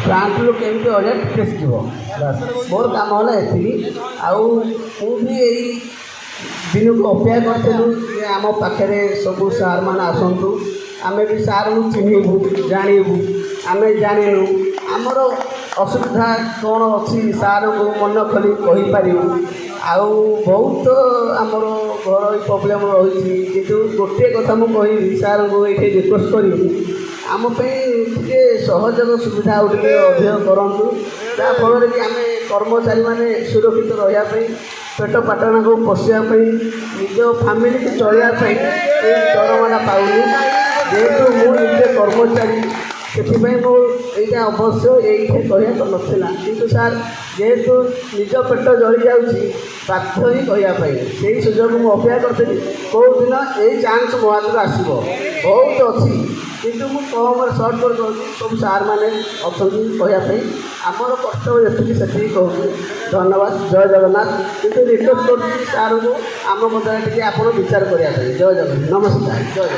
ପ୍ଲାଣ୍ଟରୁ କେମିତି ଅଳିଆ ପ୍ରେସ୍ ଯିବ, ବାସ୍ ମୋର କାମ ହେଲା ଏତିକି। ଆଉ ମୁଁ ବି ଏଇ ଦିନକୁ ଅପେକ୍ଷା କରିଥିଲୁ ଯେ ଆମ ପାଖରେ ସବୁ ସାର୍ମାନେ ଆସନ୍ତୁ, ଆମେ ବି ସାର୍ଙ୍କୁ ଚିହ୍ନିବୁ, ଜାଣିବୁ। ଆମେ ଜାଣିନୁ ଆମର ଅସୁବିଧା କ'ଣ ଅଛି, ସାର୍ଙ୍କୁ ମନ ଖୋଲି କହିପାରିବୁ। ଆଉ ବହୁତ ଆମର ଘରୋଇ ପ୍ରୋବ୍ଲେମ୍ ରହିଛି। କିନ୍ତୁ ଗୋଟିଏ କଥା ମୁଁ କହିବି ସାର୍ଙ୍କୁ, ଏଇଠି ରିକ୍ୱେଷ୍ଟ କରିବି, ଆମ ପାଇଁ ଟିକେ ସହଯୋଗ ସୁବିଧା ଆଉ ଟିକେ ଅଧିକ କରନ୍ତୁ, ଯାହାଫଳରେ କି ଆମେ କର୍ମଚାରୀମାନେ ସୁରକ୍ଷିତ ରହିବା ପାଇଁ, ପେଟ ପାଟଣାକୁ ପୋଷିବା ପାଇଁ, ନିଜ ଫ୍ୟାମିଲିକୁ ଚଳିବା ପାଇଁ ଏଇ ଦରମାଟା ପାଉନି। ଯେହେତୁ ମୁଁ ନିଜେ କର୍ମଚାରୀ, ସେଥିପାଇଁ ମୁଁ ଏଇଟା ଅବଶ୍ୟ ଏଇଠି କହିବାକୁ ନଥିଲା। କିନ୍ତୁ ସାର୍, ଯେହେତୁ ନିଜ ପେଟ ଜଳି ଯାଉଛି, ବାଧ୍ୟ ହିଁ କହିବା ପାଇଁ। ସେଇ ସୁଯୋଗ ମୁଁ ଅପେକ୍ଷା କରିଥିଲି, କେଉଁ ଦିନ ଏଇ ଚାନ୍ସ ମୋ ହାତକୁ ଆସିବ। ବହୁତ ଅଛି, କିନ୍ତୁ ମୁଁ କମ୍ରେ ସର୍ଟ କରି କହୁଛି। ସବୁ ସାର୍ମାନେ ଅଛନ୍ତି କହିବା ପାଇଁ। ଆମର କର୍ତ୍ତବ୍ୟ ଯେତିକି, ସେତିକି କହୁଛି। ଧନ୍ୟବାଦ, ଜୟ ଜଗନ୍ନାଥ। କିନ୍ତୁ ରିକ୍ୱେଷ୍ଟ କରୁଛି ସାର୍ଙ୍କୁ, ଆମ କଥା ଟିକେ ଆପଣ ବିଚାର କରିବା ପାଇଁ। ଜୟ ଜଗନ୍ନାଥ, ନମସ୍କାର, ଜୟ ଜଗନ୍ନାଥ।